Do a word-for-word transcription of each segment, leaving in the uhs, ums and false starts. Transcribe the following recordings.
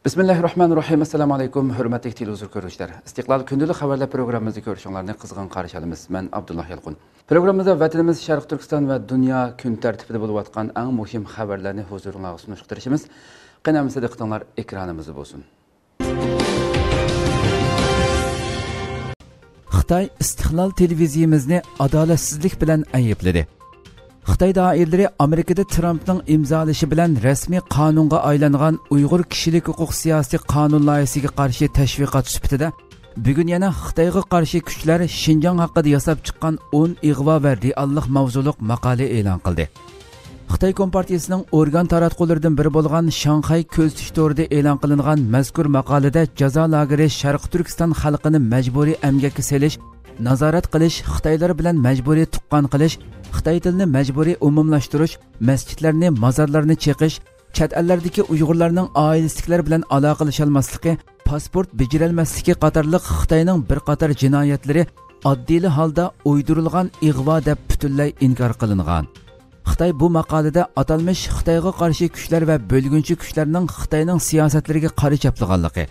بىسمىللاھىررەھمانىررەھىم. ئەسسالامۇ ئەلەيكۇم، ھۆرمەتلىك تېلېۋىزور كۆرۈشلەر. ئىستىقلال كۈندىلىك خەۋەرلەر پروگراممىمىزدا كۆرۈشۈڭلارنى قىزغىن قارشى ئالىمىز. مەن ئابدۇللا يالقۇن. پروگراممىمىزدا ۋەتىنىمىز، شەرقىي تۈركىستان ۋە دۇنيا كۈن تەرتىپىدە بولۇۋاتقان ئەڭ مۇھىم خەۋەرلەرنى ھۇزۇرۇڭلارغا سۇنۇشقا تىرىشىمىز. قېنى ئەمىسە دىققىتىڭلار ئېكرانىمىزدا بولسۇن. خىتاي ئىستىقلال تېلېۋىزىيىمىزنى ئادالەتسىزلىك بىلەن ئەيىبلىدى. خىتاي دائىرىلىرى ئامېرىكىدا ترامپنىڭ ئىمزالىشى بىلەن رەسمىي قانۇنغا ئايلانغان ئۇيغۇر كىشىلىك ھوقۇق سىياسىي قانۇن لايىھىسىگە قارشى تەشۋىقات سۈپىتىدە، بۈگۈن يەنە خىتايغا قارشى كۈچلەر شىنجاڭ ھەققىدە ياساپ چىققان ئون ئىغۋا ۋە رېئاللىق ماۋزۇلۇق ماقالە ئېلان قىلدى. خىتاي كومپارتىيىسىنىڭ ئورگان تاراتقۇلىرىدىن بىرى بولغان شاڭخەي كۆزىتىش تورىدا ئېلان قىلىنغان مەزكۇر ماقالىدە جازا لاگېرى شەرقىي تۈركىستان خەلقىنى مەجبۇرىي ئەمگەككە سېلىش، نازارەت قىلىش، خىتايلار بىلەن مەجبۇرىي تۇغقان قىلىش، خىتاي تىلىنى مەجبۇرىي ئومۇملاشتۇرۇش، مەسچىتلەرنى، مازارلارنى چېقىش، چەت ئەللەردىكى ئۇيغۇرلارنىڭ ئائىلىسىدىكىلەر بىلەن ئالاقىلىشالماسلىقى، پاسپورت بېجىرەلمەسلىكى قاتارلىق خىتاينىڭ بىر قاتار جىنايەتلىرى ئاددىيلا ھالدا ئۇيدۇرۇلغان ئىغۋا دەپ پۈتۈنلەي ئىنكار قىلىنغان. خىتاي بۇ ماقالىدە ئاتالمىش خىتايغا قارشى كۈچلەر ۋە بۆلگۈنچى كۈچلەرنىڭ خىتاينىڭ سىياسەتلىرىگە قارشى چاپلىغانلىقى،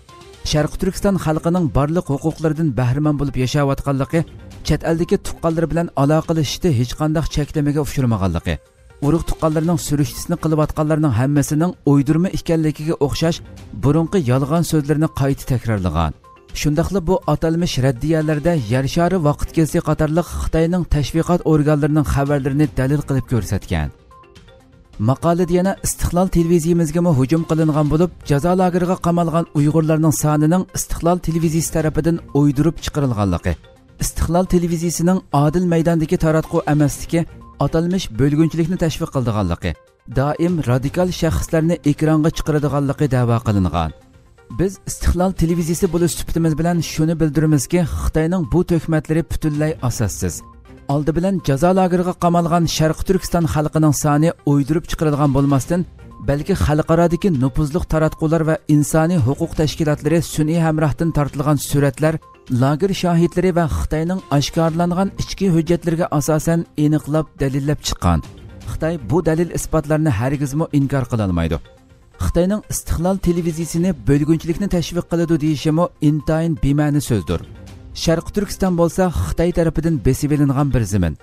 شەرقىي تۈركىستان خەلقىنىڭ بارلىق ھوقۇقلىرىدىن بەھرىمەن بولۇپ ياشاۋاتقانلىقى، چەت ئەلدىكى تۇغقانلىرى بىلەن ئالاقىلىشىشتا ھېچقانداق چەكلىمىگە ئۇچرىمىغانلىقى، ئۇرۇق تۇغقانلىرىنىڭ سۈرۈشتىسىنى قىلىۋاتقانلارنىڭ ھەممىسىنىڭ ئويدۇرما ئىكەنلىكىگە ئوخشاش بۇرۇنقى يالغان سۆزلىرىنى قايتا تەكرارلىغان. شۇنداقلا بۇ ئاتالمىش رەددىيەلەردە يەر شارى ۋاقىت گېزىتى قاتارلىق خىتاينىڭ تەشۋىقات ئورگانلىرىنىڭ خەۋەرلىرىنى دەلىل قىلىپ كۆرسەتكەن. ماقالىدە يەنە ئىستىقلال تېلېۋىزىيىمىزگىمۇ ھۇجۇم قىلىنغان بولۇپ، جازا لاگېرىغا قامالغان ئۇيغۇرلارنىڭ سانىنىڭ ئىستىقلال تېلېۋىزىيىسى تەرىپىدىن ئويدۇرۇپ چىقىرىلغانلىقى، ئىستىقلال تېلېۋىزىيىسىنىڭ ئادىل مەيداندىكى تاراتقۇ ئەمەسلىكى، ئاتالمىش بۆلگۈنچىلىكنى تەشۋىق قىلىدىغانلىقى، دائىم رادىكال شەخسلەرنى ئېكرانغا چىقىرىدىغانلىقى دەۋا قىلىنغان. بىز ئىستىقلال تېلېۋىزىيىسى بولۇش سۈپىتىمىز بىلەن شۇنى بىلدۈرىمىزكى، خىتاينىڭ بۇ تۆھمەتلىرى پۈتۈنلەي ئاساسسىز. ئالدى بىلەن جازا لاگېرىغا قامالغان شەرقىي تۈركىستان خەلقىنىڭ سانى ئويدۇرۇپ چىقىرىلغان بولماستىن، بەلكى خەلقئارادىكى نوپۇزلۇق تاراتقۇلار ۋە ئىنسانىي ھوقۇق تەشكىلاتلىرى سۈنئىي ھەمراھتىن تارتىلغان سۈرەتلەر، لاگېر شاھىتلىرى ۋە خىتاينىڭ ئاشكارىلانغان ئىچكى ھۆججەتلىرىگە ئاساسەن ئېنىقلاپ دەلىللەپ چىققان. خىتاي بۇ دەلىل ئىسپاتلارنى ھەرگىزمۇ ئىنكار قىلالمايدۇ. خىتاينىڭ ئىستىقلال تېلېۋىزىيىسىنى بۆلگۈنچىلىكنى تەشۋىق قىلىدۇ دېيىشىمۇ ئىنتايىن بىمەنە سۆزدۇر. شەرقىي تۈركىستان بولسا خىتاي تەرىپىدىن بېسىۋېلىنغان بىر زېمىن.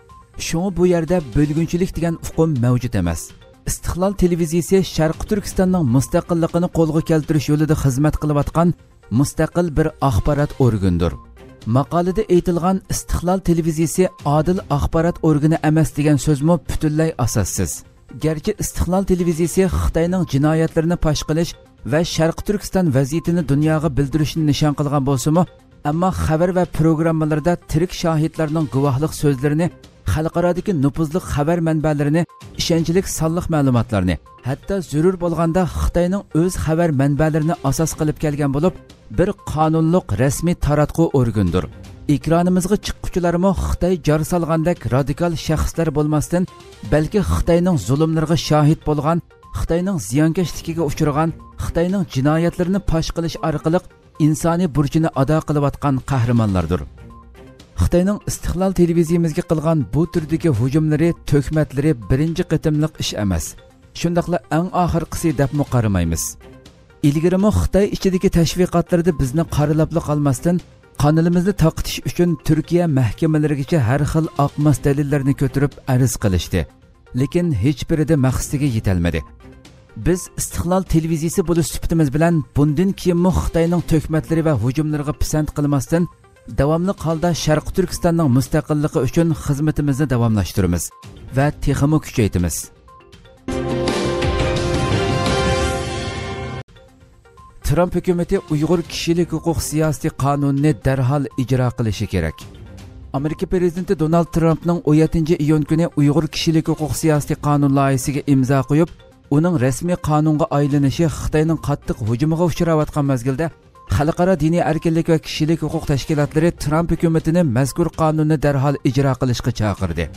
شۇڭا بۇ يەردە بۆلگۈنچىلىك دېگەن ئۇقۇم مەۋجۇت ئەمەس. ئىستىقلال تېلېۋىزىيىسى شەرقىي تۈركىستاننىڭ مۇستەقىللىقىنى قولغا كەلتۈرۈش يولىدا خىزمەت قىلىۋاتقان مۇستەقىل بىر ئاخبارات ئورگىنىدۇر. ماقالىدە ئېيتىلغان ئىستىقلال تېلېۋىزىيىسى ئادىل ئاخبارات ئورگىنى ئەمەس دېگەن سۆزمۇ پۈتۈنلەي ئاساسسىز. گەرچە ئىستىقلال تېلېۋىزىيىسى خىتاينىڭ جىنايەتلىرىنى پاش قىلىش ۋە شەرقىي تۈركىستان ۋەزىيىتىنى دۇنياغا بىلدۈرۈشنى نىشان قىلغان بولسىمۇ، ئەمما خەۋەر ۋە پروگراممىلىرىدا تىرىك شاھىتلارنىڭ گۇۋاھلىق سۆزلىرىنى، خەلقئارادىكى نوپۇزلۇق خەۋەر مەنبەلىرىنى، ئىشەنچلىك سانلىق مەلۇماتلارنى، ھەتتا زۆرۈر بولغاندا خىتاينىڭ ئۆز خەۋەر مەنبەلىرىنى ئاساس قىلىپ كەلگەن بولۇپ، بىر قانۇنلۇق رەسمىي تاراتقۇ ئورگىنىدۇر. ئېكرانىمىزغا چىققۇچىلارمۇ خىتاي جار سالغاندەك رادىكال شەخسلەر بولماستىن، بەلكى خىتاينىڭ زۇلۇملىرىغا شاھىت بولغان، خىتاينىڭ زىيانكەشلىكىگە ئۇچرىغان، خىتاينىڭ جىنايەتلىرىنى پاش قىلىش ئارقىلىق ئىنسانىي بۇرچىنى ئادا قىلىۋاتقان قەھرىمانلاردۇر. خىتاينىڭ ئىستىقلال تېلېۋىزىيىمىزگە قىلغان بۇ تۈردىكى ھۇجۇملىرى، تۆھمەتلىرى بىرىنچى قېتىملىق ئىش ئەمەس. شۇنداقلا ئەڭ ئاخىرقىسى دەپمۇ قارىمايمىز. ئىلگىرىمۇ خىتاي ئىچىدىكى تەشۋىقاتلىرىدا بىزنى قارىلاپلا قالماستىن، قانىلىمىزنى تارقىتىش ئۈچۈن تۈركىيە مەھكىمىلىرىگىچە ھەر خىل ئاقماس دەلىللەرنى كۆتۈرۈپ ئەرز قىلىشتى. لېكىن ھېچبىرىدە مەقسىتىگە يېتەلمىدى. بىز ئىستىقلال تېلېۋىزىيىسى بولۇش سۈپىتىمىز بىلەن بۇندىن كېيىنمۇ خىتاينىڭ تۆھمەتلىرى ۋە ھۇجۇملىرىغا پىسەنت قىلماستىن، داۋاملىق ھالدا شەرقىي تۈركىستاننىڭ مۇستەقىللىقى ئۈچۈن خىزمىتىمىزنى داۋاملاشتۇرىمىز ۋە تېخىمۇ كۈچەيتىمىز. ترامپ ھۆكۈمىتى ئۇيغۇر كىشىلىك ھوقۇق سىياسىتى قانۇنىنى دەرھال ئىجرا قىلىشى كېرەك. ئامېرىكا پىرېزىدېنتى دونالد ترامپنىڭ ئون يەتتىنچى ئىيۇن كۈنى ئۇيغۇر كىشىلىك ھوقۇق سىياسىتى قانۇن لايىھىسىگە ئىمزا قويۇپ، ئۇنىڭ رەسمىي قانۇنغا ئايلىنىشى خىتاينىڭ قاتتىق ھۇجۇمىغا ئۇچراۋاتقان مەزگىلدە، خەلقئارا دىنىي ئەركىنلىك ۋە كىشىلىك ھوقۇق تەشكىلاتلىرى ترامپ ھۆكۈمىتىنى مەزكۇر قانۇننى دەرھال ئىجرا قىلىشقا چاقىردى.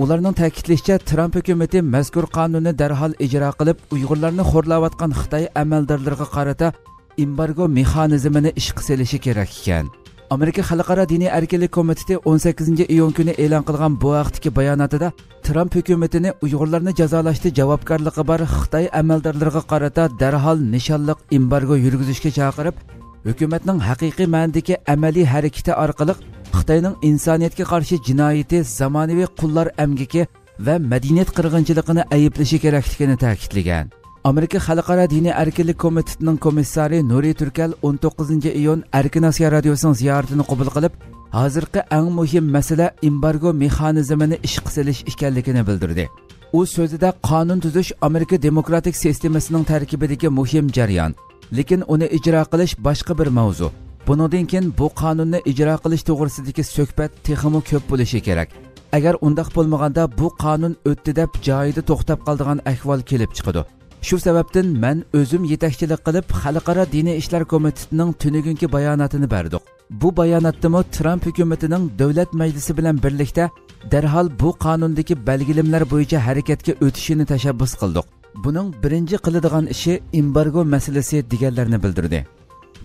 ئۇلارنىڭ تەكىتلىشىچە، ترامپ ھۆكۈمىتى مەزكۇر قانۇننى دەرھال ئىجرا قىلىپ، ئۇيغۇرلارنى خورلاۋاتقان خىتاي ئەمەلدارلىرىغا قارىتا ئېمبارگو مېخانىزمىنى ئىشقا سېلىشى كېرەك ئىكەن. ئامېرىكا خەلقئارا دىنىي ئەركىنلىك كومىتېتى ئون سەككىزىنچى ئىيۇن كۈنى ئېلان قىلغان بۇ ھەقتىكى باياناتىدا، ترامپ ھۆكۈمىتىنى ئۇيغۇرلارنى جازالاشتا جاۋابكارلىقى بار خىتاي ئەمەلدارلىرىغا قارىتا دەرھال نىشانلىق ئېمبارگو يۈرگۈزۈشكە چاقىرىپ، ھۆكۈمەتنىڭ ھەقىقىي مەنىدىكى ئەمەلىي ھەرىكىتى ئارقىلىق خىتاينىڭ ئىنسانىيەتكە قارشى جىنايىتى، زامانىۋى قۇللار ئەمگىكى ۋە مەدەنىيەت قىرغىنچىلىقىنى ئەيىبلىشى كېرەكلىكىنى تەكىتلىگەن. ئامېرىكا خەلقئارا دىنىي ئەركىنلىك كومىتېتىنىڭ كومىسسارى نۇرى تۈركەل ئون توققۇزىنچى ئىيۇن ئەركىن ئاسىيا رادىيوسىنىڭ زىيارىتىنى قوبۇل قىلىپ، ھازىرقى ئەڭ مۇھىم مەسىلە ئېمبارگو مېخانىزمىنى ئىشقا سېلىش ئىكەنلىكىنى بىلدۈردى. ئۇ سۆزىدە قانۇن تۈزۈش ئامېرىكا دېموكراتىك سىستېمىسىنىڭ تەركىبىدىكى مۇھىم جەريان، لېكىن ئۇنى ئىجرا قىلىش باشقا بىر ماۋزۇ. بۇنىڭدىن كېيىن بۇ قانۇننى ئىجرا قىلىش توغرىسىدىكى سۆھبەت تېخىمۇ كۆپ بولۇشى كېرەك. ئەگەر ئۇنداق بولمىغاندا، بۇ قانۇن ئۆتتى دەپ جايىدا توختاپ قالىدىغان ئەھۋال كېلىپ چىقىدۇ. شۇ سەۋەبتىن مەن ئۆزۈم يېتەكچىلىك قىلىپ، خەلقئارا دىنىي ئىشلار كومىتېتىنىڭ تۈنۈگۈنكى باياناتىنى بەردۇق. بۇ باياناتتىمۇ ترامپ ھۆكۈمىتىنىڭ دۆلەت مەجلىسى بىلەن بىرلىكتە دەرھال بۇ قانۇندىكى بەلگىلىمىلەر بويىچە ھەرىكەتكە ئۆتۈشىنى تەشەببۇس قىلدۇق. بۇنىڭ بىرىنچى قىلىدىغان ئىشى ئېمبارگو مەسىلىسى، دېگەنلەرنى بىلدۈردى.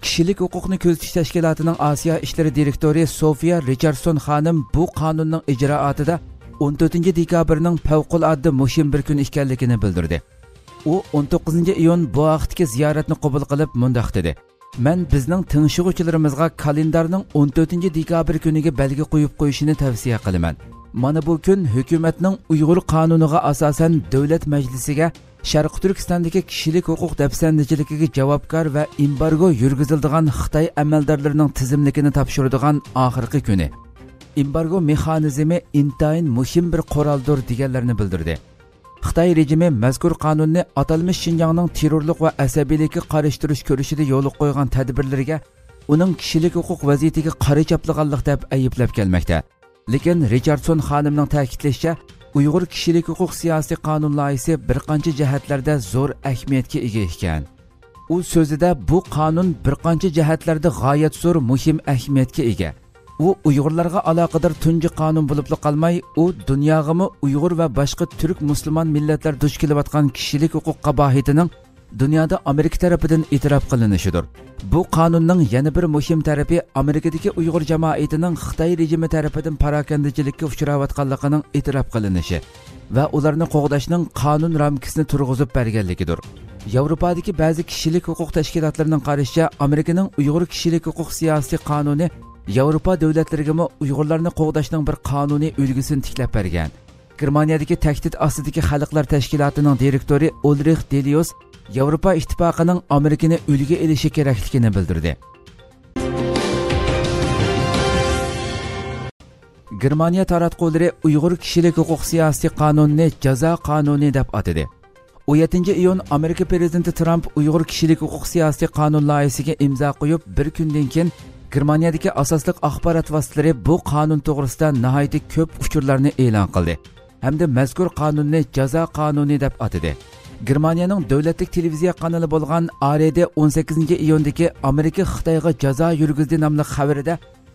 كىشىلىك ھوقۇقنى كۆزىتىش تەشكىلاتىنىڭ ئاسىيا ئىشلىرى دىرېكتورى سوفىيا رىچاردسون خانىم بۇ قانۇننىڭ ئىجرائاتىدا ئون تۆتىنچى دېكابىرنىڭ پەۋقۇلئاددە مۇھىم بىر كۈن ئىكەنلىكىنى بىلدۈردى. ئۇ ئون توققۇزىنچى ئىيۇن بۇ ھەقتىكى زىيارەتنى قوبۇل قىلىپ مۇنداق دېدى: مەن بىزنىڭ تىڭشىغۇچىلىرىمىزغا كالېندارنىڭ ئون تۆتىنچى دېكابىر كۈنىگە بەلگە قويۇپ قويۇشىنى تەۋسىيە قىلىمەن. مانا بۇ كۈن ھۆكۈمەتنىڭ ئۇيغۇر قانۇنىغا ئاساسەن دۆلەت مەجلىسىگە شەرقىي تۈركىستاندىكى كىشىلىك ھوقۇق دەپسەندىچىلىكىگە جاۋابكار ۋە ئېمبارگو يۈرگۈزۈلىدىغان خىتاي ئەمەلدارلىرىنىڭ تىزىملىكىنى تاپشۇرىدىغان ئاخىرقى كۈنى. ئېمبارگو مېخانىزمى ئىنتايىن مۇھىم بىر قورالدۇر، دېگەنلەرنى بىلدۈردى. خىتاي رېجىمى مەزكۇر قانۇننى ئاتالمىش شىنجاڭنىڭ تېررورلۇق ۋە ئەسەبىيلىككە قارشى تۇرۇش كۈرىشىدە يولغا قويغان تەدبىرلىرىگە، ئۇنىڭ كىشىلىك ھوقۇق ۋەزىيىتىگە قارا چاپلىغانلىق دەپ ئەيىبلەپ كەلمەكتە. لېكىن رىچاردسون خانىمنىڭ تەكىتلىشىچە، ئۇيغۇر كىشىلىك ھوقۇق سىياسىي قانۇن لايىھىسى بىر قانچە جەھەتلەردە زور ئەھمىيەتكە ئىگە ئىكەن. ئۇ سۆزىدە، بۇ قانۇن بىر قانچە جەھەتلەردە غايەت زور مۇھىم ئەھمىيەتكە ئىگە. ئۇ ئۇيغۇرلارغا ئالاقىدار تۇنجى قانۇن بولۇپلا قالماي، ئۇ دۇنياغىمۇ ئۇيغۇر ۋە باشقا تۈرك مۇسۇلمان مىللەتلەر دۇچ كېلىۋاتقان كىشىلىك ھوقۇق قاباھىتىنىڭ دۇنيادا ئامېرىكا تەرىپىدىن ئېتىراپ قىلىنىشىدۇر. بۇ قانۇننىڭ يەنە بىر مۇھىم تەرىپى ئامېرىكىدىكى ئۇيغۇر جامائىتىنىڭ خىتاي رېجىمى تەرىپىدىن پاراكەندىچىلىككە ئۇچراۋاتقانلىقىنىڭ ئېتىراپ قىلىنىشى ۋە ئۇلارنى قوغداشنىڭ قانۇن رامكىسىنى تۇرغۇزۇپ بەرگەنلىكىدۇر. ياۋروپادىكى بەزى كىشىلىك ھوقۇق تەشكىلاتلىرىنىڭ قارىشىچە، ئامېرىكىنىڭ ئۇيغۇر كىشىلىك ھوقۇق سىياسىي قانۇنى ياۋروپا دۆلەتلىرىگىمۇ ئۇيغۇرلارنى قوغداشنىڭ بىر قانۇنىي ئۈلگىسىنى تىكلەپ بەرگەن. گېرمانىيەدىكى تەھدىت ئاستىدىكى خەلقلەر تەشكىلاتىنىڭ دىرېكتورى ئۇلرىخ دېليوس ياۋروپا ئىتتىپاقىنىڭ ئامېرىكىنى ئۈلگە ئېلىشى كېرەكلىكىنى بىلدۈردى. گېرمانىيە تاراتقۇلىرى ئۇيغۇر كىشىلىك ھوقۇق سىياسىي قانۇنىنى جازا قانۇنى دەپ ئاتىدى. ئون يەتتىنچى ئىيۇن ئامېرىكا پىرېزىدېنتى ترامپ ئۇيغۇر كىشىلىك ھوقۇق سىياسىي قانۇن لايىھىسىگە ئىمزا قويۇپ، بىر كۈندىن كېيىن گېرمانىيەدىكى ئاساسلىق ئاخبارات ۋاسىتىلىرى بۇ قانۇن توغرىسىدا ناھايىتى كۆپ ئۇچۇرلارنى ئېلان قىلدى ھەمدە مەزكۇر قانۇننى جازا قانۇنى دەپ ئاتىدى. گېرمانىيەنىڭ دۆلەتلىك تېلېۋىزىيە قانىلى بولغان ئا رې دې ئون سەككىزىنچى ئىيۇندىكى ئامېرىكا خىتايغا جازا يۈرگۈزدى ناملىق خەۋىرىدە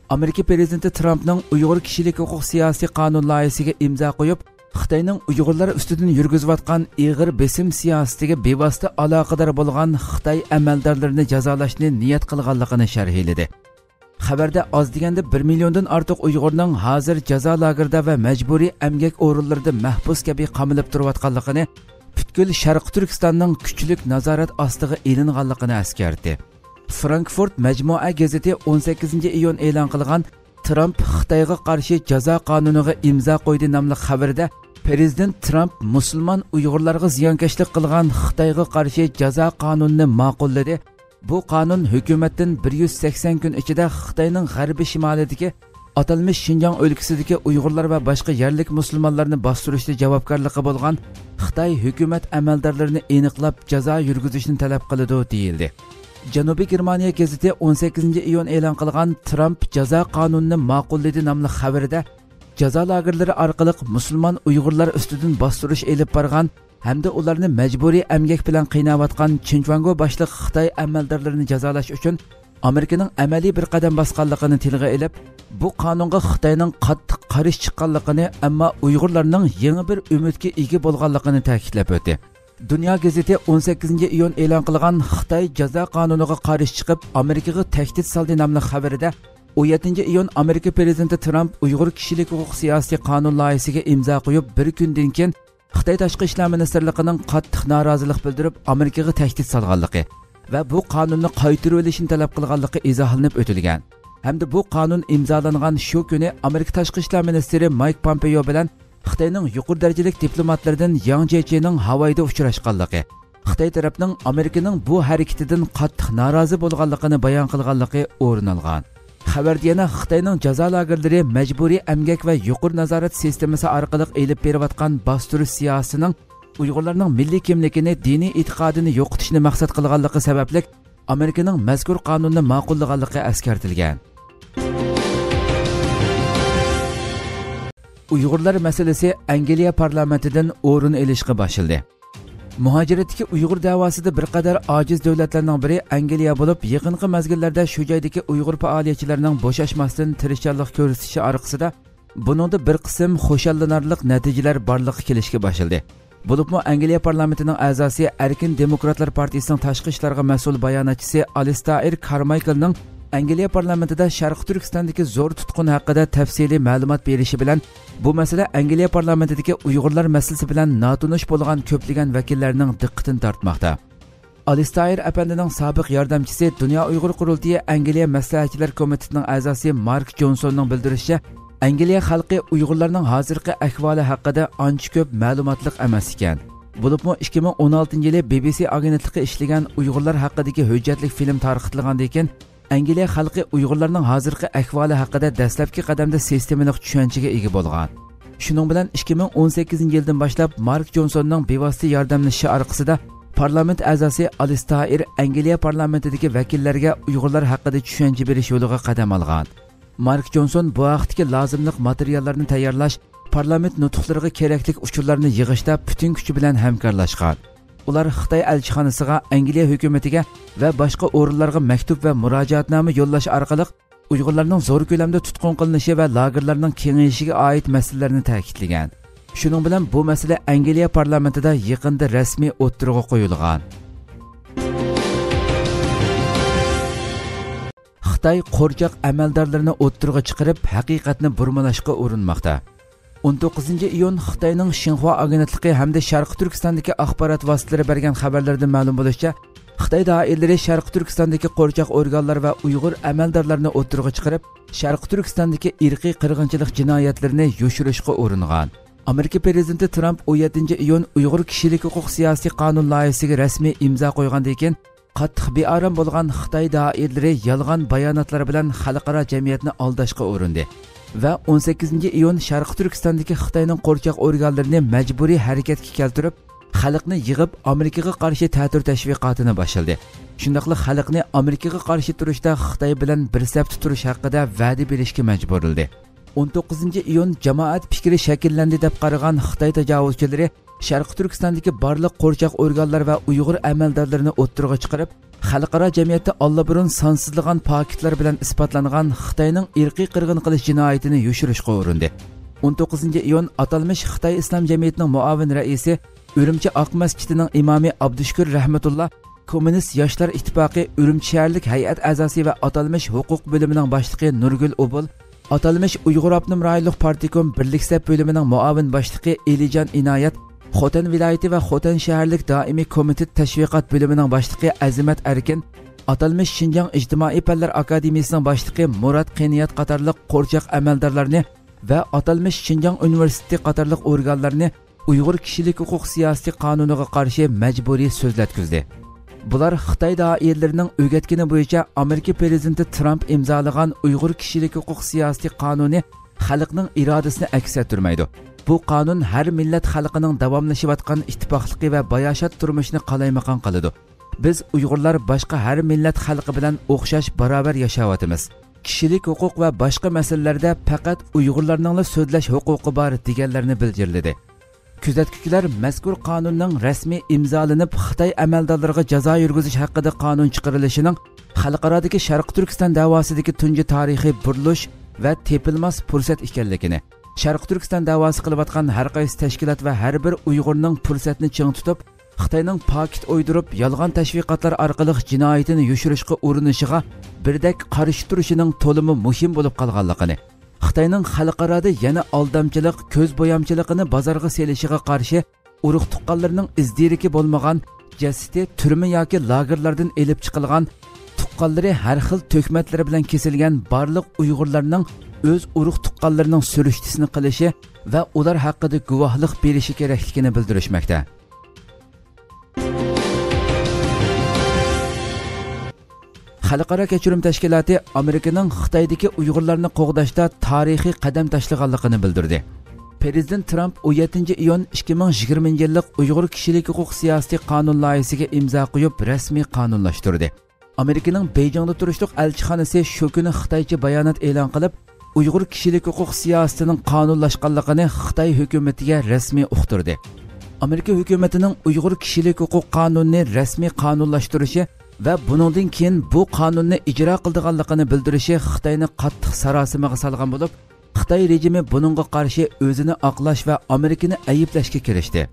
ئامېرىكا پىرېزىدېنتى ترامپنىڭ ئۇيغۇر كىشىلىك ھوقۇق سىياسىي قانۇن لايىھىسىگە ئىمزا قويۇپ، خىتاينىڭ ئۇيغۇرلار ئۈستىدىن يۈرگۈزۈۋاتقان ئېغىر بېسىم سىياسىتىگە بىۋاسىتە ئالاقىدار بولغان خىتاي ئەمەلدارلىرىنى جازالاشنى نىيەت قىلغانلىقىنى شەرھلىدى. خەۋەردە ئاز دېگەندە بىر مىليوندىن ئارتۇق ئۇيغۇرنىڭ ھازىر جازا لاگېرىدا ۋە مەجبۇرىي ئەمگەك ئورۇنلىرىدا مەھبۇس كەبى قامىلىپ تۇرۇۋاتقانلىقىنى، پۈتكۈل شەرقىي تۈركىستاننىڭ كۈچلۈك نازارەت ئاستىغا ئېلىنغانلىقىنى ئەسكەرتتى. فرانكفورت مەجمۇئە گېزىتى ئون سەككىزىنچى ئىيۇن ئېلان قىلغان ترامپ خىتايغا قارشى جازا قانۇنىغا ئىمزا قويدى ناملىق خەۋىرىدە، پىرېزىدېنت ترامپ مۇسۇلمان ئۇيغۇرلارغا زىيانكەشلىك قىلغان خىتايغا قارشى جازا قانۇنىنى ماقۇللىدى. بۇ قانۇن ھۆكۈمەتتىن بىر يۈز سەكسەن كۈن ئىچىدە خىتاينىڭ غەربىي شىمالىدىكى ئاتالمىش شىنجاڭ ئۆلكىسىدىكى ئۇيغۇرلار ۋە باشقا يەرلىك مۇسۇلمانلارنى باستۇرۇشتا جاۋابكارلىقى بولغان خىتاي ھۆكۈمەت ئەمەلدارلىرىنى ئېنىقلاپ جازا يۈرگۈزۈشنى تەلەپ قىلىدۇ، دېيىلدى. جەنۇبىي گېرمانىيە گېزىتى ئون سەككىزىنچى ئىيۇن ئېلان قىلغان ترامپ جازا قانۇنىنى ماقۇللىدى ناملىق خەۋىرىدە، جازا لاگېرلىرى ئارقىلىق مۇسۇلمان ئۇيغۇرلار ئۈستىدىن باستۇرۇش ئېلىپ بارغان ھەمدە ئۇلارنى مەجبۇرىي ئەمگەك بىلەن قىيناۋاتقان چىنچۇاڭگو باشلىق خىتاي ئەمەلدارلىرىنى جازالاش ئۈچۈن ئامېرىكىنىڭ ئەمەلىي بىر قەدەم باسقانلىقىنى تىلغا ئېلىپ، بۇ قانۇنغا خىتاينىڭ قاتتىق قارشى چىققانلىقىنى، ئەمما ئۇيغۇرلارنىڭ يېڭى بىر ئۈمىدكە ئىگە بولغانلىقىنى تەكىتلەپ ئۆتتى. دۇنيا گېزىتى ئون سەككىزىنچى ئىيۇن ئېلان قىلغان خىتاي جازا قانۇنىغا قارشى چىقىپ، ئامېرىكىغا تەھدىت سالدى ناملىق خەۋىرىدە، ئون يەتتىنچى ئىيۇن ئامېرىكا پرېزىدېنتى ترامپ ئۇيغۇر كىشىلىك ھوقۇق سىياسىي قانۇن لايىھىسىگە ئىمزا قويۇپ، بىر كۈندىن كېيىن خىتاي تاشقى ئىشلار مىنىستىرلىقىنىڭ قاتتىق نارازىلىق بىلدۈرۈپ، ئامېرىكىغا تەھدىت سالغانلىقى ۋە بۇ قانۇننى قايتۇرۇۋېلىشنى تەلەپ قىلغانلىقى ئىزاھلىنىپ ئۆتۈلگەن. ھەمدە بۇ قانۇن ئىمزالانغان شۇ كۈنى ئامېرىكا تاشقى ئىشلار مىنىستىرى مايك پومپېيو بىلەن خىتاينىڭ يۇقىرى دەرىجىلىك دىپلوماتلىرىدىن ياڭ جيېچىنىڭ ھاۋايدا ئۇچراشقانلىقى، خىتاي تەرەپنىڭ ئامېرىكىنىڭ بۇ ھەرىكىتىدىن قاتتىق نارازى بولغانلىقىنى بايان قىلغانلىقى ئورۇن ئالغان. خەۋەردە يەنە خىتاينىڭ جازا لاگېرلىرى، مەجبۇرىي ئەمگەك ۋە يۇقىرى نازارەت سىستېمىسى ئارقىلىق ئېلىپ بېرىۋاتقان باستۇرۇش سىياسىتىنىڭ ئۇيغۇرلارنىڭ مىللىي كىملىكىنى، دىنىي ئېتىقادىنى يوقىتىشنى مەقسەت قىلغانلىقى سەۋەبلىك، ئامېرىكىنىڭ مەزكۇر قانۇننى ماقۇللىغانلىقى ئەسكەرتىلگەن. ئۇيغۇرلار مەسىلىسى ئەنگلىيە پارلامېنتىدىن ئورۇن ئېلىشقا باشلىدى. مۇھاجىرەتتىكى ئۇيغۇر دەۋاسىدا بىر قەدەر ئاجىز دۆلەتلەرنىڭ بىرى ئەنگلىيە بولۇپ، يېقىنقى مەزگىللەردە شۇ جايدىكى ئۇيغۇر پائالىيەتچىلىرىنىڭ بوشاشماستىن تىرىشچانلىق كۆرسىتىشى ئارقىسىدا، بۇنىڭدا بىر قىسىم خۇشاللىنارلىق نەتىجىلەر بارلىققا كېلىشكە باشلىدى. بولۇپمۇ ئەنگلىيە پارلامېنتىنىڭ ئەزاسى، ئەركىن دېموكراتلار پارتىيىسىنىڭ تاشقى ئىشلارغا مەسئۇل باياناتچىسى ئالىستائىر كارمايكلنىڭ ئەنگلىيە پارلامېنتىدا شەرقىي تۈركىستاندىكى زور تۇتقۇن ھەققىدە تەپسىلىي مەلۇمات بېرىشى بىلەن، بۇ مەسىلە ئەنگلىيە پارلامېنتىدىكى ئۇيغۇرلار مەسىلىسى بىلەن ناتونۇش بولغان كۆپلىگەن ۋەكىللەرنىڭ دىققىتىنى تارتماقتا. ئالىستائىر ئەپەندىنىڭ سابىق ياردەمچىسى، دۇنيا ئۇيغۇر قۇرۇلتىيى ئەنگلىيە مەسلىھەتچىلەر كومىتېتىنىڭ ئەزاسى مارك جونسوننىڭ بىلدۈرۈشىچە، ئەنگلىيە خەلقى ئۇيغۇرلارنىڭ ھازىرقى ئەھۋالى ھەققىدە ئانچە كۆپ مەلۇماتلىق ئەمەس ئىكەن. بولۇپمۇ ئىككى مىڭ ئون ئالتىنچى يىلى بى بى سى ئاگېنتلىقى ئىشلىگەن ئۇيغۇرلار ھەققىدىكى ھۆججەتلىك فىلىم تارقىتىلغاندىن كېيىن، ئەنگلىيە خەلقى ئۇيغۇرلارنىڭ ھازىرقى ئەھۋالى ھەققىدە دەسلەپكى قەدەمدە سىستېمىلىق چۈشەنچىگە ئىگە بولغان. شۇنىڭ بىلەن ئىككى مىڭ ئون سەككىزىنچى يىلدىن باشلاپ مارك جونسوننىڭ بىۋاسىتە ياردەملىشىشى ئارقىسىدا پارلامېنت ئەزاسى ئالىستائىر ئەنگلىيە پارلامېنتىدىكى ۋەكىللەرگە ئۇيغۇرلار ھەققىدە چۈشەنچە بېرىش يولىغا قەدەم ئالغان. مارك جونسون بۇ ھەقتىكى لازىملىق ماتېرىياللارنى تەييارلاش، پارلامېنت نۇتۇقلىرىغا كېرەكلىك ئۇچۇرلارنى يىغىشتا پۈتۈن كۈچى بىلەن ھەمكارلاشقان. ئۇلار خىتاي ئەلچىخانىسىغا، ئەنگلىيە ھۆكۈمىتىگە ۋە باشقا ئورۇنلارغا مەكتۇپ ۋە مۇراجىئەتنامە يوللاش ئارقىلىق ئۇيغۇرلارنىڭ زور كۆلەمدە تۇتقۇن قىلىنىشى ۋە لاگېرلارنىڭ كېڭىيىشىگە ئائىت مەسىلىلەرنى تەكىتلىگەن. شۇنىڭ بىلەن بۇ مەسىلە ئەنگلىيە پارلامېنتىدا يېقىندا رەسمىي ئوتتۇرىغا قويۇلغان. خىتاي قورچاق ئەمەلدارلىرىنى ئوتتۇرىغا چىقىرىپ، ھەقىقەتنى بۇرمىلاشقا ئۇرۇنماقتا. ئون توققۇزىنچى ئىيۇن خىتاينىڭ شىنخۇا ئاگېنتلىقى ھەمدە شەرقىي تۈركىستاندىكى ئاخبارات ۋاسىتىلىرى بەرگەن خەۋەرلىرىدىن مەلۇم بولۇشىچە، خىتاي دائىرىلىرى شەرقىي تۈركىستاندىكى قورچاق ئورگانلار ۋە ئۇيغۇر ئەمەلدارلىرىنى ئوتتۇرىغا چىقىرىپ، شەرقىي تۈركىستاندىكى ئىرقىي قىرغىنچىلىق جىنايەتلىرىنى يوشۇرۇشقا ئۇرۇنغان. ئامېرىكا پرېزىدېنتى ترامپ ئون يەتتىنچى ئىيۇن ئۇيغۇر كىشىلىك ھوقۇق سىياسىي قانۇن لايىھىسىگە رەسمىي ئىمزا قويغاندىن كېيىن، قاتتىق بىئارام بولغان خىتاي دائىرىلىرى يالغان باياناتلار بىلەن خەلقئارا جەمئىيەتنى ئالداشقا ئۇرۇندى ۋە ئون سەككىزىنچى ئىيۇن شەرقىي تۈركىستاندىكى خىتاينىڭ قورچاق ئورگانلىرىنى مەجبۇرىي ھەرىكەتكە كەلتۈرۈپ، خەلقنى يىغىپ، ئامېرىكىغا قارشى تەتۈر تەشۋىقاتىنى باشلىدى. شۇنداقلا خەلقنى ئامېرىكىغا قارشى تۇرۇشتا خىتاي بىلەن بىر سەپتە تۇرۇش ھەققىدە ۋەدە بېرىشكە مەجبۇرلىدى. ئون توققۇزىنچى ئىيۇن جامائەت پىكرى شەكىللەندى دەپ قارىغان خىتاي تاجاۋۇزچىلىرى شەرقىي تۈركىستاندىكى بارلىق قورچاق ئورگانلار ۋە ئۇيغۇر ئەمەلدارلىرىنى ئوتتۇرىغا چىقىرىپ، خەلقئارا جەمئىيەتتە ئاللىبۇرۇن سانسىزلىغان پاكىتلار بىلەن ئىسپاتلانغان خىتاينىڭ ئىرقىي قىرغىن قىلىش جىنايىتىنى يوشۇرۇشقا ئۇرۇندى. ئون توققۇزىنچى ئىيۇن ئاتالمىش خىتاي ئىسلام جەمئىيىتىنىڭ مۇئاۋىن رەئىسى، ئۈرۈمچى ئاق مەسچىتىنىڭ ئىمامى ئابدۇشۈكۈر رەھمەتۇللا، كوممۇنىست ياشلار ئىتتىپاقى ئۈرۈمچى شەھەرلىك ھەيئەت ئەزاسى ۋە ئاتالمىش ھوقۇق بۆلۈمىنىڭ باشلىقى نۇرگۈل ئوبۇل، ئاتالمىش ئۇيغۇر ئاپتونوم رايونلۇق پارتكوم بىرلىك سەپ بۆلۈمىنىڭ مۇئاۋىن باشلىقى ئېلىجان ئىنايەت، خوتەن ۋىلايىتى ۋە خوتەن شەھەرلىك دائىمىي كومىتېت تەشۋىقات بۆلۈمىنىڭ باشلىقى ئەزىمەت ئەركىن، ئاتالمىش شىنجاڭ ئىجتىمائىي پەنلەر ئاكادېمىيىسىنىڭ باشلىقى مۇرات قېنىيات قاتارلىق قورچاق ئەمەلدارلارنى ۋە ئاتالمىش شىنجاڭ ئۇنىۋېرسىتېتى قاتارلىق ئورگانلارنى ئۇيغۇر كىشىلىك ھوقۇق سىياسىتى قانۇنىغا قارشى مەجبۇرىي سۆزلەتكۈزدى. بۇلار خىتاي دائىرىلىرىنىڭ ئۆگەتكىنى بويىچە ئامېرىكا پرېزىدېنتى ترامپ ئىمزالىغان ئۇيغۇر كىشىلىك ھوقۇق سىياسىتى قانۇنى خەلقنىڭ ئىرادىسىنى ئەكس ئەتتۈرمەيدۇ. بۇ قانۇن ھەر مىللەت خەلقىنىڭ داۋاملىشىۋاتقان ئىتتىپاقلىقى ۋە باياشات تۇرمۇشىنى قالايمىقان قىلىدۇ. بىز ئۇيغۇرلار باشقا ھەر مىللەت خەلقى بىلەن ئوخشاش باراۋەر ياشاۋاتىمىز. كىشىلىك ھوقۇق ۋە باشقا مەسىلىلەردە پەقەت ئۇيغۇرلارنىڭلا سۆزلەش ھوقۇقى بار، دېگەنلەرنى بىلجىرلىدى. كۆزەتكۈچىلەر مەزكۇر قانۇننىڭ رەسمىي ئىمزالىنىپ، خىتاي ئەمەلدارلىرىغا جازا يۈرگۈزۈش ھەققىدە قانۇن چىقىرىلىشىنىڭ خەلقئارادىكى شەرقىي تۈركىستان دەۋاسىدىكى تۇنجى تارىخىي بۇرۇلۇش ۋە تېپىلماس پۇرسەت ئىكەنلىكىنى، شەرقىي تۈركىستان دەۋاسى قىلىۋاتقان ھەر قايسى تەشكىلات ۋە ھەر بىر ئۇيغۇرنىڭ پۇرسەتنى چىڭ تۇتۇپ، خىتاينىڭ پاكىت ئويدۇرۇپ، يالغان تەشۋىقاتلار ئارقىلىق جىنايىتىنى يوشۇرۇشقا ئۇرۇنۇشىغا بىردەك قارشى تۇرۇشىنىڭ تولىمۇ مۇھىم بولۇپ قالغانلىقىنى، خىتاينىڭ خەلقئارادا يەنە ئالدامچىلىق، كۆز بويامچىلىقىنى بازارغا سېلىشىغا قارشى ئۇرۇق تۇغقانلىرىنىڭ ئىز دېرىكى بولمىغان، جەسىتى تۈرمە ياكى لاگېرلاردىن ئېلىپ چىقىلغان، تۇغقانلىرى ھەر خىل تۆھمەتلىرى بىلەن كېسىلگەن بارلىق ئۇيغۇرلارنىڭ ئۆز ئۇرۇق تۇغقانلىرىنىڭ سۈرۈشتىسىنى قىلىشى ۋە ئۇلار ھەققىدە گۇۋاھلىق بېرىشى كېرەكلىكىنى بىلدۈرۈشمەكتە. خەلقئارا كەچۈرۈم تەشكىلاتى ئامېرىكىنىڭ خىتايدىكى ئۇيغۇرلارنى قوغداشتا تارىخىي قەدەم تاشلىغانلىقىنى بىلدۈردى. پىرېزىدېنت ترامپ ئون يەتتىنچى ئىيۇن ئىككى مىڭ يىگىرمىنچى يىللىق ئۇيغۇر كىشىلىك ھوقۇق سىياسىتى قانۇن لايىھىسىگە ئىمزا قويۇپ، رەسمىي قانۇنلاشتۇردى. ئامېرىكىنىڭ بېيجىڭدا تۇرۇشلۇق ئەلچىخانىسى شۇ كۈنى خىتايچە بايانات ئېلان قىلىپ، ئۇيغۇر كىشىلىك ھوقۇق سىياسىتىنىڭ قانۇنلاشقانلىقىنى خىتاي ھۆكۈمىتىگە رەسمىي ئۇقتۇردى. ئامېرىكا ھۆكۈمىتىنىڭ ئۇيغۇر كىشىلىك ھوقۇق قانۇنىنى رەسمىي قانۇنلاشتۇرۇشى ۋە بۇنىڭدىن كېيىن بۇ قانۇننى ئىجرا قىلىدىغانلىقىنى بىلدۈرۈشى خىتاينى قاتتىق ساراسىمىغا سالغان بولۇپ، خىتاي رېجىمى بۇنىڭغا قارشى ئۆزىنى ئاقلاش ۋە ئامېرىكىنى ئەيىبلەشكە كىرىشتى.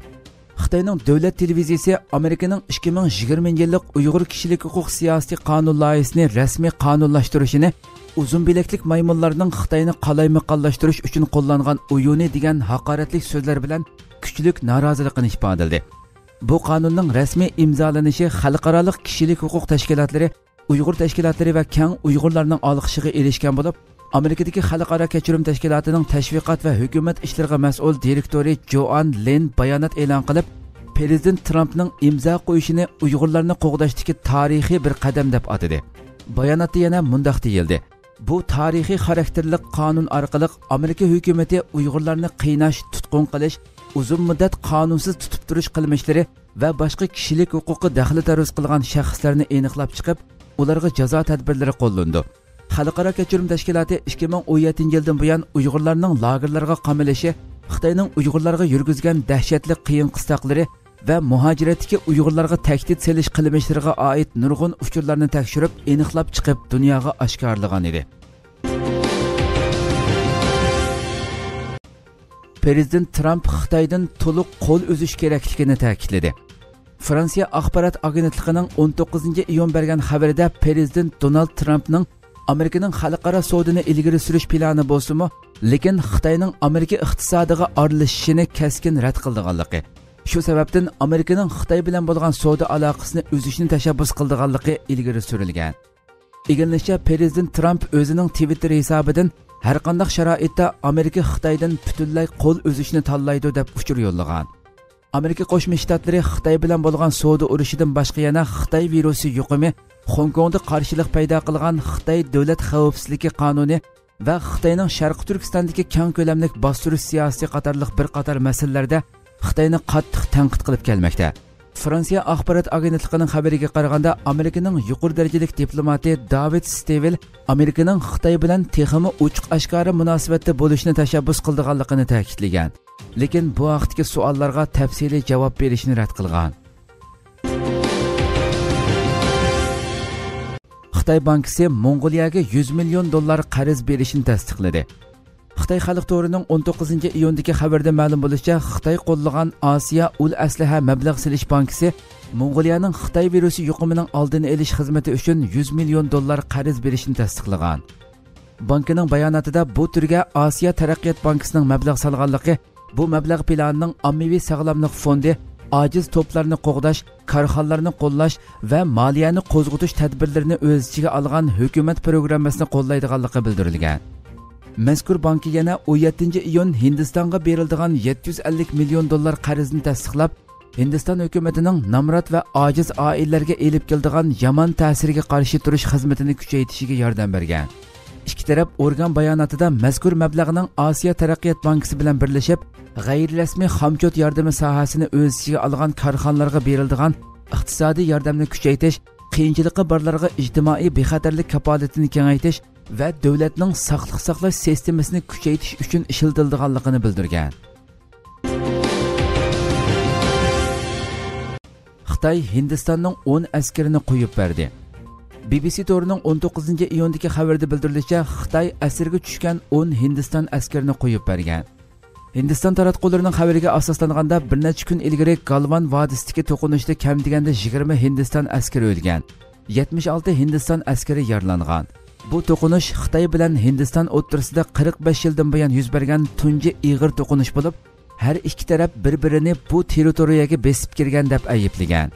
خىتاينىڭ دۆلەت تېلېۋىزىيىسى ئامېرىكىنىڭ ئىككى مىڭ يىگىرمىنچى يىللىق ئۇيغۇر كىشىلىك ھوقۇق سىياسىتى قانۇن لايىھىسىنى رەسمىي قانۇنلاشتۇرۇشىنى ئۇزۇن بىلەكلىك مايمۇنلارنىڭ خىتاينى قالايمىقانلاشتۇرۇش ئۈچۈن قوللانغان ئويۇنى دېگەن ھاقارەتلىك سۆزلەر بىلەن كۈچلۈك نارازىلىقىنى ئىپادىلىدى. بۇ قانۇننىڭ رەسمىي ئىمزالىنىشى خەلقئارالىق كىشىلىك ھوقۇق تەشكىلاتلىرى، ئۇيغۇر تەشكىلاتلىرى ۋە كەڭ ئۇيغۇرلارنىڭ ئالقىشىغا ئېرىشكەن بولۇپ، ئامېرىكىدىكى خەلقئارا كەچۈرۈم تەشكىلاتىنىڭ تەشۋىقات ۋە ھۆكۈمەت ئىشلىرىغا مەسئۇل دىرېكتورى جوئان لىن بايانات ئېلان قىلىپ، پىرېزىدېنت ترامپنىڭ ئىمزا قويۇشىنى ئۇيغۇرلارنى قوغداشتىكى تارىخىي بىر قەدەم دەپ ئاتىدى. باياناتتا يەنە مۇنداق دېيىلدى: بۇ تارىخىي خاراكتېرلىق قانۇن ئارقىلىق ئامېرىكا ھۆكۈمىتى ئۇيغۇرلارنى قىيناش، تۇتقۇن قىلىش، ئۇزۇن مۇددەت قانۇنسىز تۇتۇپ تۇرۇش قىلمىشلىرى ۋە باشقا كىشىلىك ھوقۇققا دەخلى تەرۇز قىلغان شەخسلەرنى ئېنىقلاپ چىقىپ، ئۇلارغا جازا تەدبىرلىرى قوللىنىدۇ. خەلقئارا كەچۈرۈم تەشكىلاتى ئىككى مىڭ ئون يەتتىنچى يىلدىن بۇيان ئۇيغۇرلارنىڭ لاگېرلارغا قامىلىشى، خىتاينىڭ ئۇيغۇرلارغا يۈرگۈزگەن دەھشەتلىك قىيىن قىستاقلىرى ۋە مۇھاجىرەتتىكى ئۇيغۇرلارغا تەھدىت سېلىش قىلمىشلىرىغا ئائىت نۇرغۇن ئۇچۇرلارنى تەكشۈرۈپ، ئېنىقلاپ چىقىپ، دۇنياغا ئاشكارىلىغان ئىدى. پىرېزىدېنت ترامپ خىتايدىن تولۇق قول ئۈزۈش كېرەكلىكىنى تەكىتلىدى. فرانسىيە ئاخبارات ئاگېنتلىقىنىڭ ئون توققۇزىنچى ئىيۇن بەرگەن خەۋىرىدە، پىرېزىدېنت دونالد ترامپنىڭ ئامېرىكىنىڭ خەلقئارا سودىنى ئىلگىرى سۈرۈش پىلانى بولسىمۇ، لېكىن خىتاينىڭ ئامېرىكا ئىقتىسادىغا ئارىلىشىشىنى كەسكىن رەت قىلىدىغانلىقى، شۇ سەۋەبتىن ئامېرىكىنىڭ خىتاي بىلەن بولغان سودا ئالاقىسىنى ئۈزۈشنى تەشەببۇس قىلىدىغانلىقى ئىلگىرى سۈرۈلگەن. ئىگىلىنىشىچە، پىرېزىدېنت ترامپ ئۆزىنىڭ تىۋىتتېر ھېسابىدىن ھەرقانداق شارائىتتا ئامېرىكا خىتايدىن پۈتۈنلەي قول ئۈزۈشنى تاللايدۇ دەپ ئۇچۇر يوللىغان. ئامېرىكا قوشما شتاتلىرى خىتاي بىلەن بولغان سودا ئۇرۇشىدىن باشقا يەنە خىتاي ۋىرۇسى يۇقۇمى، خوڭكوڭدا قارشىلىق پەيدا قىلغان خىتاي دۆلەت خەۋپسىزلىكى قانۇنى ۋە خىتاينىڭ شەرقىي تۈركىستاندىكى كەڭ كۆلەملىك باستۇرۇش سىياسىتى قاتارلىق بىر قاتار مەسىلىلەردە خىتاينى قاتتىق تەنقىد قىلىپ كەلمەكتە. فرانسىيە ئاخبارات ئاگېنتلىقىنىڭ خەۋىرىگە قارىغاندا، ئامېرىكىنىڭ يۇقىرى دەرىجىلىك دىپلوماتى داۋىد ستېۋېل ئامېرىكىنىڭ خىتاي بىلەن تېخىمۇ ئوچۇق ئاشكارا مۇناسىۋەتتە بولۇشنى تەشەببۇس قىلىدىغانلىقىنى تەكىتلىگەن. لېكىن بۇ ھەقتىكى سوئاللارغا تەپسىلىي جاۋاب بېرىشنى رەت قىلغان. خىتاي بانكىسى موڭغۇلىيەگە يۈز مىليون دوللار قەرز بېرىشنى تەستىقلىدى. خىتاي خەلق تورىنىڭ ئون توققۇزىنچى ئىيۇندىكى خەۋىرىدە مەلۇم بولۇشىچە، خىتاي قوللىغان ئاسىيا ئۇل ئەسلىھە مەبلەغ سېلىش بانكىسى موڭغۇلىيەنىڭ خىتاي ۋىرۇسى يۇقۇمىنىڭ ئالدىنى ئېلىش خىزمىتى ئۈچۈن يۈز مىليون دوللار قەرز بېرىشنى تەستىقلىغان. بانكىنىڭ باياناتىدا بۇ تۈرگە ئاسىيا تەرەققىيات بانكىسىنىڭ مەبلەغ سالغانلىقى، بۇ مەبلەغ پىلانىنىڭ ئاممىۋى ساغلاملىق فوندى، ئاجىز توپلارنى قوغداش، كارخانىلارنى قوللاش ۋە مالىيەنى قوزغىتىش تەدبىرلىرىنى ئۆز ئىچىگە ئالغان ھۆكۈمەت پروگراممىسىنى قوللايدىغانلىقى بىلدۈرۈلگەن. مەزكۇر بانكا يەنە ئون يەتتىنچى ئىيۇن ھىندىستانغا بېرىلىدىغان يەتتە يۈز ئەللىك مىليون دوللار قەرزنى تەستىقلاپ، ھىندىستان ھۆكۈمىتىنىڭ نامرات ۋە ئاجىز ئائىلىلەرگە ئېلىپ كېلىدىغان يامان تەسىرىگە قارشى تۇرۇش خىزمىتىنى كۈچەيتىشىگە ياردەم بەرگەن. ئىككى تەرەپ ئورگان باياناتىدا مەزكۇر مەبلەغنىڭ ئاسىيا تەرەققىيات بانكىسى بىلەن بىرلىشىپ، غەيرىي رەسمىي خامچوت ياردىمى ساھەسىنى ئۆز ئىچىگە ئالغان كارخانىلارغا بېرىلىدىغان ئىقتىسادىي ياردەمنى كۈچەيتىش، قىيىنچىلىقى بارلارغا ئىجتىمائىي بىخەتەرلىك كاپالىتىنى كېڭەيتىش ۋە دۆلەتنىڭ ساقلىق ساقلاش سىستېمىسىنى كۈچەيتىش ئۈچۈن ئىشلىتىلىدىغانلىقىنى بىلدۈرگەن. خىتاي ھىندىستاننىڭ ئون ئەسكىرىنى قويۇپ بەردى. بى بى سى تورىنىڭ ئون توققۇزىنچى ئىيۇندىكى خەۋىرىدە بىلدۈرۈلۈشىچە، خىتاي ئەسىرگە چۈشكەن ئون ھىندىستان ئەسكىرىنى قويۇپ بەرگەن. ھىندىستان تاراتقۇلىرىنىڭ خەۋىرىگە ئاساسلانغاندا، بىر نەچچە كۈن ئىلگىرى گالۋان ۋادىسىدىكى توقۇنۇشتا كەم دېگەندە يىگىرمە ھىندىستان ئەسكىرى ئۆلگەن، يەتمىش ئالتە ھىندىستان ئەسكىرى يارىلانغان. بۇ توقۇنۇش خىتاي بىلەن ھىندىستان ئوتتۇرىسىدا قىرىق بەش يىلدىن بۇيان يۈز بەرگەن تۇنجى ئېغىر توقۇنۇش بولۇپ، ھەر ئىككى تەرەپ بىر-بىرىنى بۇ تېررىتورىيەگە بېسىپ كىرگەن دەپ ئەيىبلىگەن.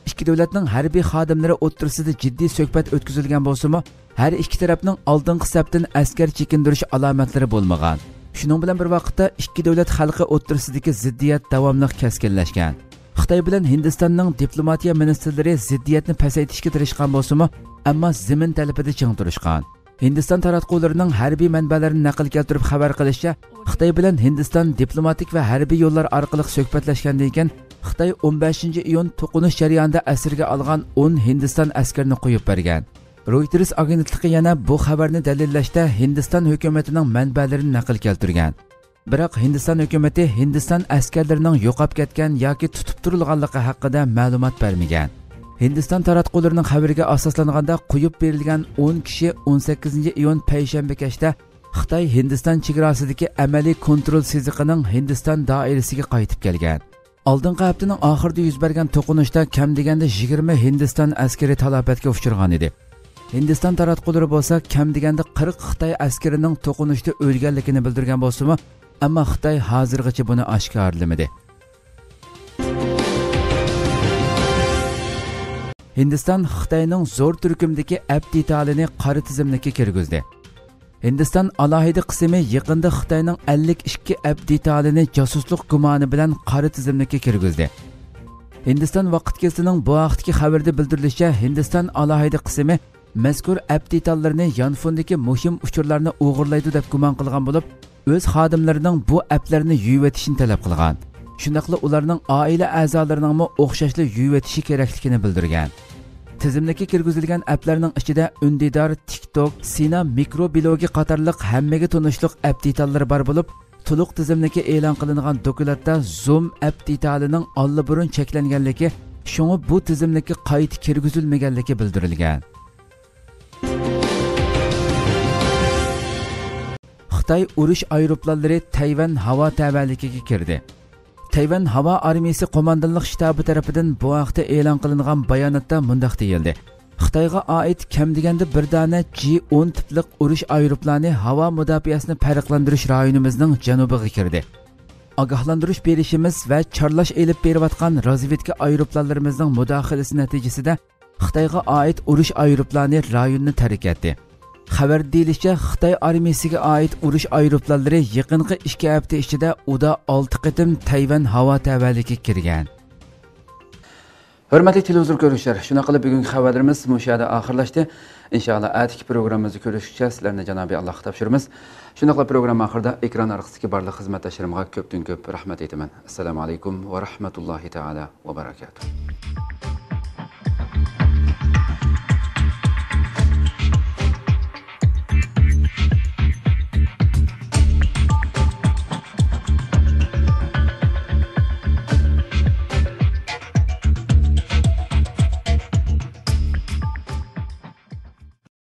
ئىككى دۆلەتنىڭ ھەربىي خادىملىرى ئوتتۇرىسىدا جىددىي سۆھبەت ئۆتكۈزۈلگەن بولسىمۇ، ھەر ئىككى تەرەپنىڭ ئالدىنقى سەپتىن ئەسكەر چېكىندۈرۈش ئالامەتلىرى بولمىغان. شۇنىڭ بىلەن بىر ۋاقىتتا، ئىككى دۆلەت خەلقى ئوتتۇرىسىدىكى زىددىيەت داۋاملىق كەسكىنلەشكەن. خىتاي بىلەن ھىندىستاننىڭ دىپلوماتىيە مىنىستىرلىرى زىددىيەتنى پەسەيتىشكە تىرىشقان بولسىمۇ، ئەمما زېمىن تەلىپىدە چىڭ تۇرۇشقان. ھىندىستان تاراتقۇلىرىنىڭ ھەربىي مەنبەلەرنى نەقىل كەلتۈرۈپ خەۋەر قىلىشىچە، خىتاي بىلەن ھىندىستان دىپلوماتىك ۋە ھەربىي يوللار ئارقىلىق سۆھبەتلەشكەندىن كېيىن، خىتاي ئون بەشىنچى ئىيۇن توقۇنۇش جەريانىدا ئەسىرگە ئالغان ئون ھىندىستان ئەسكىرىنى قويۇپ بەرگەن. رويتېرس ئاگېنتلىقى يەنە بۇ خەۋەرنى دەلىللەشتە ھىندىستان ھۆكۈمىتىنىڭ مەنبەلىرىنى نەقىل كەلتۈرگەن. بىراق ھىندىستان ھۆكۈمىتى ھىندىستان ئەسكەرلىرىنىڭ يوقاپ كەتكەن ياكى تۇتۇپ تۇرۇلغانلىقى ھەققىدە مەلۇمات بەرمىگەن. ھىندىستان تاراتقۇلىرىنىڭ خەۋىرىگە ئاساسلانغاندا، قويۇپ بېرىلگەن ئون كىشى ئون سەككىزىنچى ئىيۇن پەيشەنبە كەچتە خىتاي ھىندىستان چېگراسىدىكى ئەمەلىي كونترول سىزىقىنىڭ ھىندىستان دائىرىسىگە قايتىپ كەلگەن. ئالدىنقى ھەپتىنىڭ ئاخىرىدا يۈز بەرگەن توقۇنۇشتا كەم دېگەندە يىگىرمە ھىندىستان ئەسكىرى تالاپەتكە ئۇچرىغان ئىدى. ھىندىستان تاراتقۇلىرى بولسا كەم دېگەندە قىرىق خىتاي ئەسكىرىنىڭ توقۇنۇشتا ئۆلگەنلىكىنى بىلدۈرگەن بولسىمۇ، ئەمما خىتاي ھازىرغىچە بۇنى ئاشكارىلىمىدى. ھىندىستان خىتاينىڭ زور تۈركۈمدىكى ئەپ دېتالىنى قارا تىزىملىككە كىرگۈزدى. ھىندىستان ئالاھىدە قىسمى يېقىندا خىتاينىڭ ئەللىك ئىككى ئەپ دېتالىنى جاسۇسلۇق گۇمانى بىلەن قارا تىزىملىككە كىرگۈزدى. ھىندىستان ۋاقىت گېزىتىنىڭ بۇ ھەقتىكى خەۋىرىدە بىلدۈرۈلۈشىچە، ھىندىستان ئالاھىدە قىسمى مەزكۇر ئەپ دېتاللىرىنى يانفوندىكى مۇھىم ئۇچۇرلارنى ئوغرىلايدۇ دەپ گۇمان قىلغان بولۇپ، ئۆز خادىملىرىنىڭ بۇ ئەپلەرنى يۇيۇۋېتىشىنى تەلەپ قىلغان. شۇنداقلا ئۇلارنىڭ ئائىلە ئەزالىرىنىڭمۇ ئوخشاشلا يۇيۇۋېتىشى كېرەكلىكىنى بىلدۈرگەن. تىزىملىككە كىرگۈزۈلگەن ئەپلەرنىڭ ئىچىدە ئۈندىدار، تىك توك، سىنا مىكرو بىلوگى قاتارلىق ھەممىگە تونۇشلۇق ئەپ دېتاللىرى بار بولۇپ، تولۇق تىزىملىكى ئېلان قىلىنغان دوكلاتتا زۇم ئەپ دېتالىنىڭ ئاللىبۇرۇن چەكلەنگەنلىكى، شۇڭا بۇ تىزىملىككە قايتا كىرگۈزۈلمىگەنلىكى بىلدۈرۈلگەن. خىتاي ئۇرۇش ئايروپىلانلىرى تەيۋەن ھاۋا تەۋەلىكىگە كىردى. تەيۋەن ھاۋا ئارمىيىسى قوماندانلىق شتابى تەرىپىدىن بۇ ھەقتە ئېلان قىلىنغان باياناتتا مۇنداق دېيىلدى: خىتايغا ئائىت كەم دېگەندە بىر دانە جى ئون تىپلىق ئۇرۇش ئايروپىلانى ھاۋا مۇداپىئەسىنى پەرقلەندۈرۈش رايونىمىزنىڭ جەنۇبىغا كىردى. ئاگاھلاندۇرۇش بېرىشىمىز ۋە چارلاش ئېلىپ بېرىۋاتقان رازۋېدكا ئايروپىلانلىرىمىزنىڭ مۇداخىلىسى نەتىجىسىدە خىتايغا ئائىت ئۇرۇش ئايروپىلانى رايوننى تەرك ئەتتى. خەۋەردە دېيىلىشىچە، خىتاي ئارمىيىسىگە ئائىت ئۇرۇش ئايروپىلانلىرى يېقىنقى ئىككى ھەپتە ئىچىدە ئۇدا ئالتە قېتىم تەيۋەن ھاۋا تەۋەلىكىگە كىرگەن. ھۆرمەتلىك تېلېۋىزور كۆرۈشلەر، شۇنداق قىلىپ بۈگۈنكى خەۋەرلىرىمىز مۇشۇ يەردە ئاخىرلاشتى. ئىنشائاللا، ئەتىكى پروگراممىمىزدا كۆرۈشكىچە سىلەرنى جانابىي ئاللاغا تاپشۇرىمىز. شۇنداقلا پروگرامما ئاخىرىدا ئېكران ئارقىسىدىكى بارلىق خىزمەتداشلىرىمغا كۆپتىن كۆپ رەھمەت ئېيتىمەن. ئەسسالامۇ ئەلەيكۇم ۋە رەھمەتۇللاھى تائالا ۋە بەرەكاتۇھ.